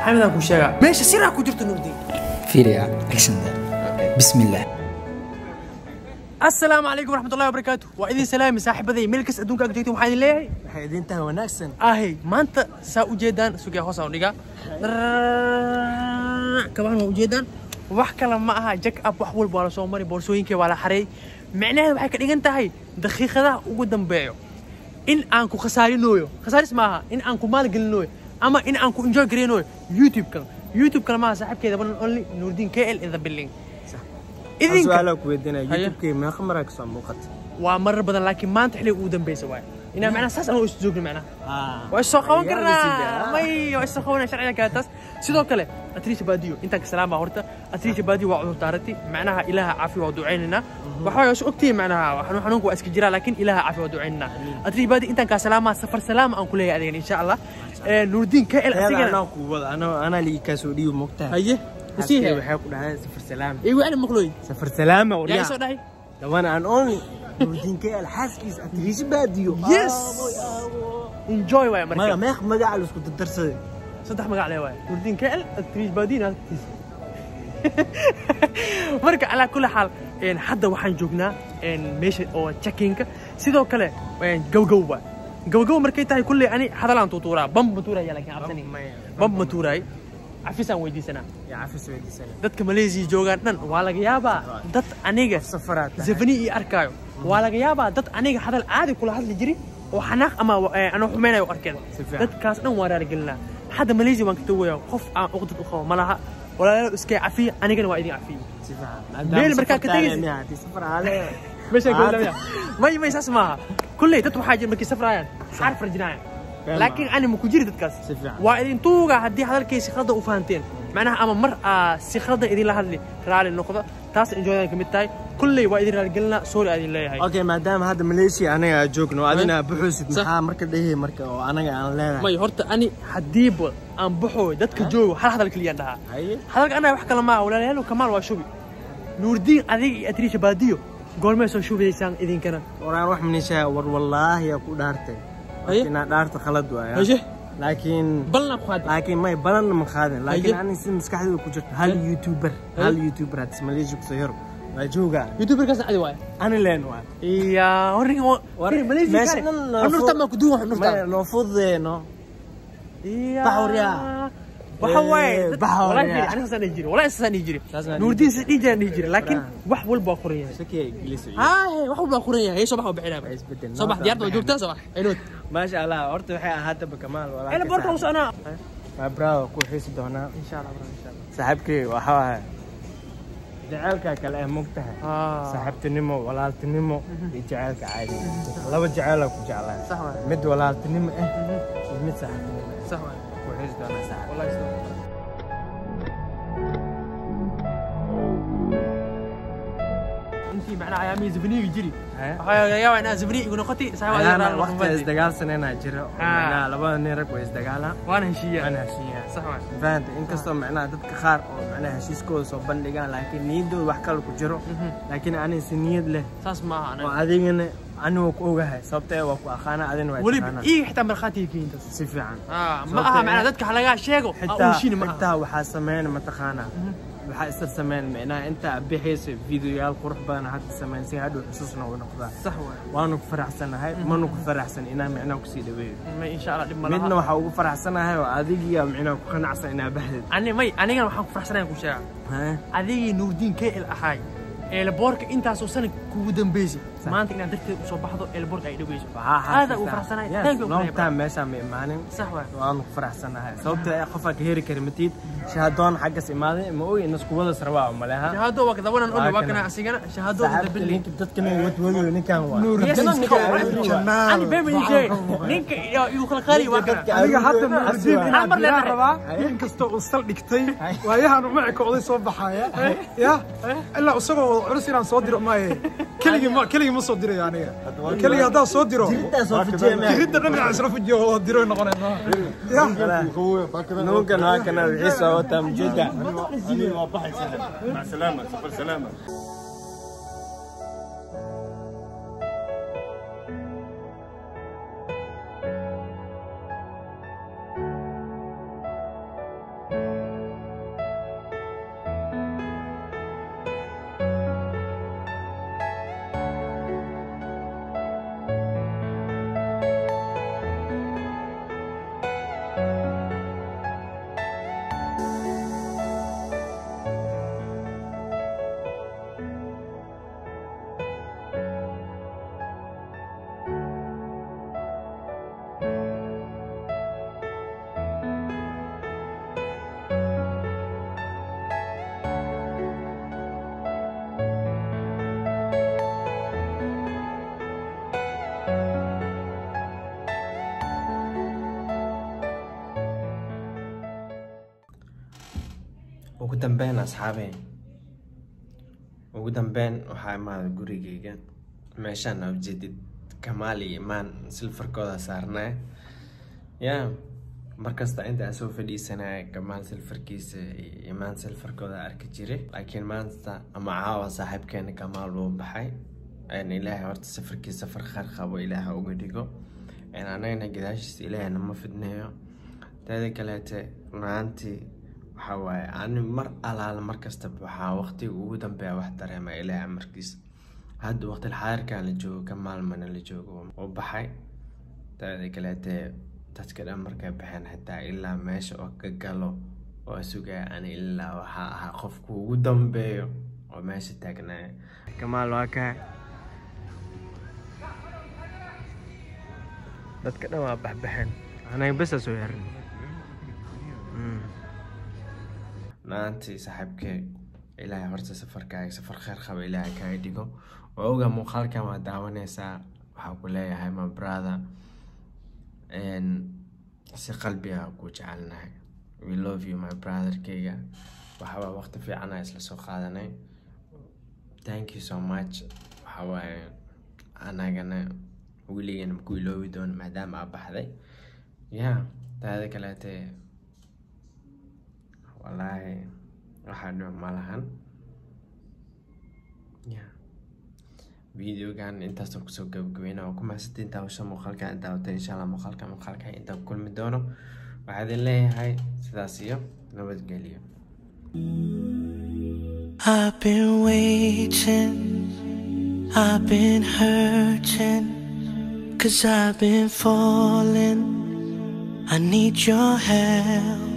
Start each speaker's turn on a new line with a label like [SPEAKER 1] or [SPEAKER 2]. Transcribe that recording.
[SPEAKER 1] Maxamed aan ku sheegaa meesha siraa ku jirto Nuurdiin.
[SPEAKER 2] Fiiriya action. Bismillah.
[SPEAKER 1] Assalaamu calaykum waraxmatullahi wabarakaatu. Waa idin salaami saaxiibaday meel kas adduunka aad joogtiin. Waxaan idin leeyahay
[SPEAKER 3] waxay idin tahay wanaagsan.
[SPEAKER 1] Ahay maanta saa u jeedaan sugaya hoos aan u dhigaa kabahan waa ujeedaan, wax kale ma aha, jack up wax walba waa la soo mari, boorsooyinkii waa la xareey. Micnaheedu waxay ka dhigan tahay daqiiqadaha ugu dambeeyo in aan ku khasaarinooyo, khasaaris maaha, in aan ku maalgelinooyo ama in aan ku enjoy gareynayo YouTube-kan. YouTube-kan maaha saaxiibkeeda one and only Nuurdiin KL in the building. Idinka
[SPEAKER 3] su'aala ku weydiinaya.
[SPEAKER 1] Haye.
[SPEAKER 3] YouTube-kay meeqa maraa kasoo muuqata?
[SPEAKER 1] Waa marar badan, laakiin maanta xilliga ugu dambeysa waay inaa macnaha saas anoo isu joogno, macnaha waa is soo qaban karnaa, may waa is soo qabanaa sharciga kale taas. Sidoo kale Atriisha Baadiyo intaan ka salaama. Horta Atriisha Baadiyo waa cudur daarati, macnaha Ilaaha caafi waa ducaynaynaa. Waxa way is ogtihiin, macnaha xanuunka waa iska jiraa, laakiin Ilaaha caafi waa ducaynaynaa. Atriisha Baadiyo intaan kaa salaamaa, safar salaama aan ku leeyahay adigana insha Allah. Nuurdiin KL asigana
[SPEAKER 3] anaa ku wada, anaa ligi kaasoo dhiibi mogtahay.
[SPEAKER 1] Haye.
[SPEAKER 3] Xaaskay waxay ku dhahdeen safar salaam.
[SPEAKER 1] Igu ani maqlooy.
[SPEAKER 3] Safar salaama.
[SPEAKER 1] Yaa
[SPEAKER 3] waryaa
[SPEAKER 1] isoo dhahay?
[SPEAKER 3] The one and only Nuurdiin KL xaaskiisa Atriisha Baadiyo.
[SPEAKER 1] Yes, enjoy waay marka.
[SPEAKER 3] Maya, meeq magaca la isku dardarsaday?
[SPEAKER 1] Saddex magac le waay: Nuurdiin KL, Atriish Baadiyo, naagtiisa. Marka calaa kulli xaal hadda waxaan joognaa meesha oo checkinka. Sidoo kale gowgow waay, gowgow markay tahay kulley ani hadalaan tuutuuraa, bamb ma tuuraya, laakiin cabsani bamb ma tuuraay, cafisaan weydiisanaa.
[SPEAKER 3] Yaa cafis weydiisana.
[SPEAKER 1] Dadka Malaysia joogaan dhan waa laga yaabaa dad aniga
[SPEAKER 3] safaraa tahay
[SPEAKER 1] zafani ii arkaayo, waa laga yaabaa dad aniga hadal caadi kula hadli jiri oo xanaaq ama anoo xumeynayo u arkeen.
[SPEAKER 3] Si fiican.
[SPEAKER 1] Dadkaas dhan waa raaligelinaa. Hadda Malaysia waan ka tagoyaa, qof aan uqdad u qabo ma laha. Walaalayaal iskay cafiya, anigana waa idin cafiye.
[SPEAKER 3] Si fiican.
[SPEAKER 1] Meel markaa ka tegaysid-
[SPEAKER 3] tegaysid safar aale.
[SPEAKER 1] Meeshaan ka may may saas maaha. Kulley dad waxaa jira markay safraayaan xaar farjinaayaan,
[SPEAKER 3] Been.
[SPEAKER 1] Laakiin ani ma ku jiri dadkaas.
[SPEAKER 3] Si fiican.
[SPEAKER 1] Waa idin tuuga haddii hadalkay si khaldan u fahanteen, macnaha ama mar aa si khaldan idinla hadli, raali noqda. Taas enjoydan ka mid tahay. Kulley waa idin raaligelinaa, sorry aa idin leeyahay.
[SPEAKER 3] Okay, maadaama hadda Malaysia anaga aan joogno, adina buxuusid,
[SPEAKER 1] Sax.
[SPEAKER 3] maxaa marka dhehe marka oo anaga aan leenahay?
[SPEAKER 1] May, horta ani haddiiba aan baxooy dadka joogo hal hadal keliyaan dhahaa.
[SPEAKER 3] Haye.
[SPEAKER 1] Hadalka anaa wax kale maaha, walaalayaal kamaal waa shubi. Nuurdiin, adiga iyo Atriisha Baadiyo goormay soo shubaysaan idinkana?
[SPEAKER 3] Waraan wax manishaa war, wallaahi yaa ku dhaartay.
[SPEAKER 1] Haye.
[SPEAKER 3] Inaa dhaarta khalad waaya.
[SPEAKER 1] Haye.
[SPEAKER 3] Laakiin
[SPEAKER 1] balna ku qaadi.
[SPEAKER 3] Laakiin may balanna ma qaadin, laakiin
[SPEAKER 1] Haye.
[SPEAKER 3] ani si maskaxdayda ku jirto hal youtuber, hal youtuber hadis Malaysia kusoo yaro waa joogaa.
[SPEAKER 1] Youtuberkaas adi waay.
[SPEAKER 3] Ani leen waa.
[SPEAKER 1] Iya horringa Malaysia
[SPEAKER 3] meesha
[SPEAKER 1] kale
[SPEAKER 3] dhan
[SPEAKER 1] nurta ma ku duwan nurta.
[SPEAKER 3] Maya, noo fududeeno.
[SPEAKER 1] Iya.
[SPEAKER 3] Baxwaryaa.
[SPEAKER 1] Waxa waaye
[SPEAKER 3] Baxwaryaa.
[SPEAKER 1] Wallahi fiiri, aniga saasaan dhihi jiray, wallahi saasaan dhihi jiray.
[SPEAKER 3] Saasaan dhihi.
[SPEAKER 1] Nuurdiin saas dhihi jiraan dhihi jiray, laakiin wax walba waa qoran yahay.
[SPEAKER 3] Shakiya Ingiliis iyo
[SPEAKER 1] haa he, wax walba waa qoran yahay. Soo bax waa bixinaa.
[SPEAKER 3] Waa isbedel.
[SPEAKER 1] Soo bax, diyaarda waa joogtaa, soo bax aynood.
[SPEAKER 3] Maasha Allah, horta waxay ahaataba kamaal walaalka.
[SPEAKER 1] Ela boorka u soconaa.
[SPEAKER 3] Waa bravo, ku xiisi doonaa.
[SPEAKER 1] Insha Allah bro, insha Allah.
[SPEAKER 3] Saaxiibkay waxa waaye jaceylka kale ee mogtahay, saaxiibtinimo, walaaltinimo iyo jaceylka caadiga. Laba jaceyl ku jeclahay.
[SPEAKER 1] Sax waay.
[SPEAKER 3] Mid walaaltinimo ah iyo mid saaxiibtinimo ah.
[SPEAKER 1] Sax waay.
[SPEAKER 3] Ku xiisi doonaa saaxiib.
[SPEAKER 1] Wallahi sidoo kale. Intii macnaha ayaamihii zafaniga jiri
[SPEAKER 3] Hee?
[SPEAKER 1] waxaa laga yaabaa inaa zafani igu noqotay saaxiib adiga
[SPEAKER 3] Ayaana
[SPEAKER 1] raali noqon
[SPEAKER 3] waqti
[SPEAKER 1] fadhi.
[SPEAKER 3] isdagaalsanayna jira oo macnaha labada nin rag way isdagaalaan.
[SPEAKER 1] Waana heshiiyaa.
[SPEAKER 3] Waana heshiiyaan.
[SPEAKER 1] Sax waay.
[SPEAKER 3] Fahanta, inkastoo macnaha dadka qaar oo macnaha heshiiskooda soo bandhigaan, laakiin niyaddooda wax kale ku jiro, laakiin aniga si niyad leh
[SPEAKER 1] saas maaha
[SPEAKER 3] oo
[SPEAKER 1] anaga.
[SPEAKER 3] Adigana aniga waa ku ogahay, sababtee waa ku aqaana, adina waa
[SPEAKER 1] weliba
[SPEAKER 3] taqaanaa.
[SPEAKER 1] Iiga xitaa markhaatiga keentas.
[SPEAKER 3] Si fiican.
[SPEAKER 1] Ma
[SPEAKER 3] Sababtoo
[SPEAKER 1] aha
[SPEAKER 3] ah
[SPEAKER 1] macnaha dadka ha lagaa sheego aa u
[SPEAKER 3] xitaa
[SPEAKER 1] heshiini ma aha.
[SPEAKER 3] Xitaa waxaa sameyn mataqaanaa, waxaa isla sameyn macnaha intaa bixaysa videoyaal qurux badan hadda sameyn si hadhow xusuusna u noqdaa.
[SPEAKER 1] Sax waay.
[SPEAKER 3] Waanu ku faraxsanahay, manu ku faraxsan inaa macnaha kusii dhaweeyo.
[SPEAKER 1] May, insha Allah dhib ma laha.
[SPEAKER 3] Midna waxaa ugu faraxsanahay oo adigiya macnaha ku qanacsan inaa baxdid.
[SPEAKER 1] Ani may, anigana waxaan ku faraxsanahay ku sheega adigii Nuurdiin KL ahaay eelboorka intaasoo sanad kugu dambeysay maanta inaad darteed usoo baxdo eelboorka ay dhaweyso, aada ugu faraxsanahay. Thank you.
[SPEAKER 3] Long time meeshaan ma imaanin.
[SPEAKER 1] Sax waay.
[SPEAKER 3] Waanu ku faraxsanahay sababtoo ah qofaa ka heri kara matid shahadoon xaggas imaaday ma ogi in isku wada sarwaa maleha.
[SPEAKER 1] Shahaado waa kadawanan
[SPEAKER 3] Waa
[SPEAKER 1] waa
[SPEAKER 3] kana.
[SPEAKER 1] Kana asigana shahaado
[SPEAKER 3] Saaxiibka
[SPEAKER 1] dabili.
[SPEAKER 3] Ninka dadkana wadwadayo ninkan waa.
[SPEAKER 1] Yes, ani been ma sheegay ninka igu kala qaali waa kana.
[SPEAKER 4] Aniga hadda Nuurdiin
[SPEAKER 1] Hal
[SPEAKER 4] inaan
[SPEAKER 1] mar
[SPEAKER 4] diraan
[SPEAKER 1] leedahay.
[SPEAKER 4] Rabaa inkastoo uu sal dhigtay waayahan uma ekooday soo baxaya ya ilaa isagoo wada culus inaan soo diro maaye, keligii ma keligii ma soo dirayo. Aniga keligii haddaan soo diro
[SPEAKER 3] Jiriddaa soo fujiya meel.
[SPEAKER 4] Jiridda dhan inaan isla fujiyo wada diro noqonayno ya.
[SPEAKER 3] Nuunkan waa kana wixii soo wataa mujeeda.
[SPEAKER 5] مع السلامة، سفر سلامة.
[SPEAKER 3] Ugu dambeyn asxaabe, ugu dambeyn waxaa imaaday gurigeyga. Meeshaan aa ujeedid Kamaal iyo Imaan silfarkooda saarnaa ya. Markasta inta aan soo fadhiisanaya, Kamaal silfarkiisa iyo Imaan silfarkooda arki jiray, laakiin maanta ama caawa saaxiibkeena Kamaal wuu baxay. Ilaahay horta safarkiisa safar khayr qabo Ilaahay uga dhigo, anagana gadaashiisa Ilaahay nama fidneeyo. Teeda kaleete, run ahaantii waxaa waaye ani mar alaala mar kastaba waxaa waqtiga ugu dambeeya wax dareema Ilaahay amarkiisa. Hadda waqtil xaadirkan la joogo, Kamaal mana la joogo, oo baxay. Teeda kaleete, dadka dhan markay baxeen xitaa ilaa meesha oo ka galo oo sugaya, ani ilaa waxaa ahaa qofku ugu dambeeyo oo meesha taagnaaya. Kamaal waa kaa, dadka dhan waa baxbaxeen, anaga besa soo xirin. Maantii saaxiibkee, Ilaahay horta safarkaaga safar khayr qaba Ilaahay kaaga dhigo. Waa ogaa muuqaalkan waa daawanaysaa. Waxaa ku leeyahay, my brother, si qalbi ah ku jecelnahay. We love you, my brotherkeyga. Waxa waa waqti fiican aan isla soo qaadanay. Thank you so much. Waxa waaye anagana weligeena maku iloobi doono maadaama aa baxday ya. Taada kaleete, wallaahi waxaa dhiman ma lahan ya. Videogan intaasoo kusoo gabagabeyna. Waa ku mahadsantiin daawasha muuqaalkan daawatay. Insha Allah muuqaalka intaan ku kulmi doono, waxaa idin leeyahay sidaas iyo nabadgelyo.
[SPEAKER 6] I've been waiting, I've been hurting, 'cause I've been falling. I need your help.